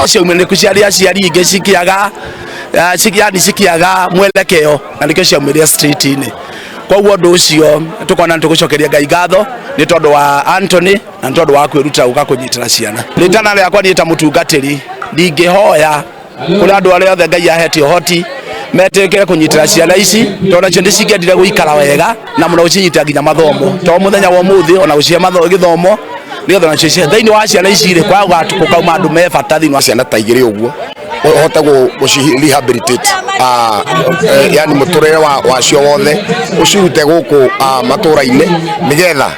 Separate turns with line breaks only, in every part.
Ciaumire nĩ ciarĩ aciari ingĩ cikiaga yani cikiaga mwelekeo na nĩkĩo ciaumire street-inĩ. Koguo ũndũ ũcio tũkona nĩ tũgũcokeria Ngai ngatho nĩ tondũ wa Anthony na nĩ tondũ wa kwĩruta gũka kũnyitĩra ciana. Rĩtana rĩakwa niĩ ta mũtungatĩri, ndingĩhoya kũrĩ andũ arĩa othe Ngai ahete ũhoti metĩkĩre kũnyitĩra ciana ici, tondũ nacio nĩ cingĩendire gũikara wega na mũno gũcinyitĩra nginya mathomo, to mũthenya wa ũmũthĩ ona gũcihe gĩthomo, nĩgetha nacio thĩinĩ wa ciana ici rĩ, kwaga gũkauma andũ me bata thĩinĩ wa
ciana ta igĩrĩ ũguo ũhote gũci rehabilitate, yani mũtũrĩre wacio wothe ũcirute gũkũ matũra-inĩ, nĩgetha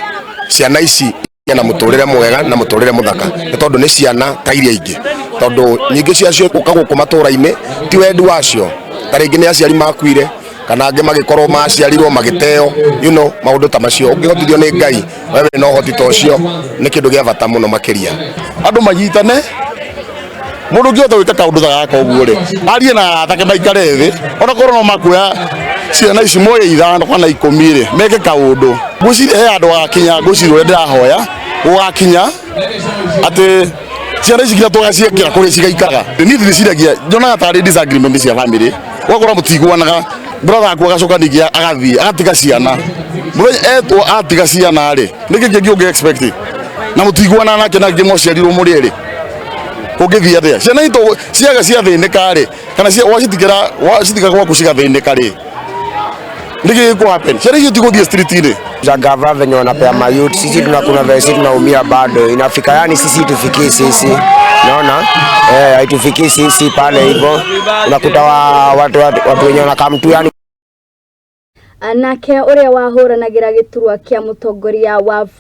ciana ici na mũtũrĩre mwega na mũtũrĩre mũthaka, nĩ tondũ nĩ ciana ta iria ingĩ, tondũ nyingĩ ciacio gũka gũkũ matũra-inĩ ti wendi wacio. Ta rĩngĩ nĩ aciari makuire, kana angĩ magĩkorwo maciarirwo magĩteo, maũndũ ta macio. Ũngĩhotithio nĩ Ngai, wewe wĩna ũhoti ta ũcio, nĩ kĩndũ gĩa bata mũno makĩria.
Andũ manyitane, mũndũ ũngĩhota gwĩka kaũndũ ta gaka ũguo rĩ, arie na arata ake, maikare thĩ, ona korwo no makuoya ciana ici moye 5 kana 10 rĩ, meke kaũndũ. Ngwĩciria he handũ hagakinya, ngwĩciria ũrĩa ndĩrahoya gũgakinya atĩ ciana ici nginya tũgaciĩkĩra kũrĩa cigaikaraga. Niĩ ndĩciragia, nyonaga tarĩ disagreement cia family, ũgakora mũtiguanaga, brother aku agacoka ningĩ agathiĩ agatiga ciana. Mũthenya etwo atiga ciana rĩ, nĩkĩ kĩngĩ ũngĩ expect na mũtiguanaga nake, na angĩ mwaciarirwo mũrĩ erĩ? Kũngĩthiĩ atĩa ciana itũ ciaga ciathĩnĩka rĩ, kana wacitigĩra, wacitiga gwaku cigathĩnĩka rĩ, nĩkĩ gĩkũ happen? Ciana icio tigũthiĩ street-inĩ.
Za gava venye wanapea mayouth, sisi tunakuna vile sisi tunaumia bado inafika, yani sisi tufikii sisi, naona haitufikii sisi pale hivyo, unakuta watu wenye wanakaa mtu yani.
Nake ũrĩa wahũranagĩra gĩturwa kĩa mũtongoria wa bũrũri.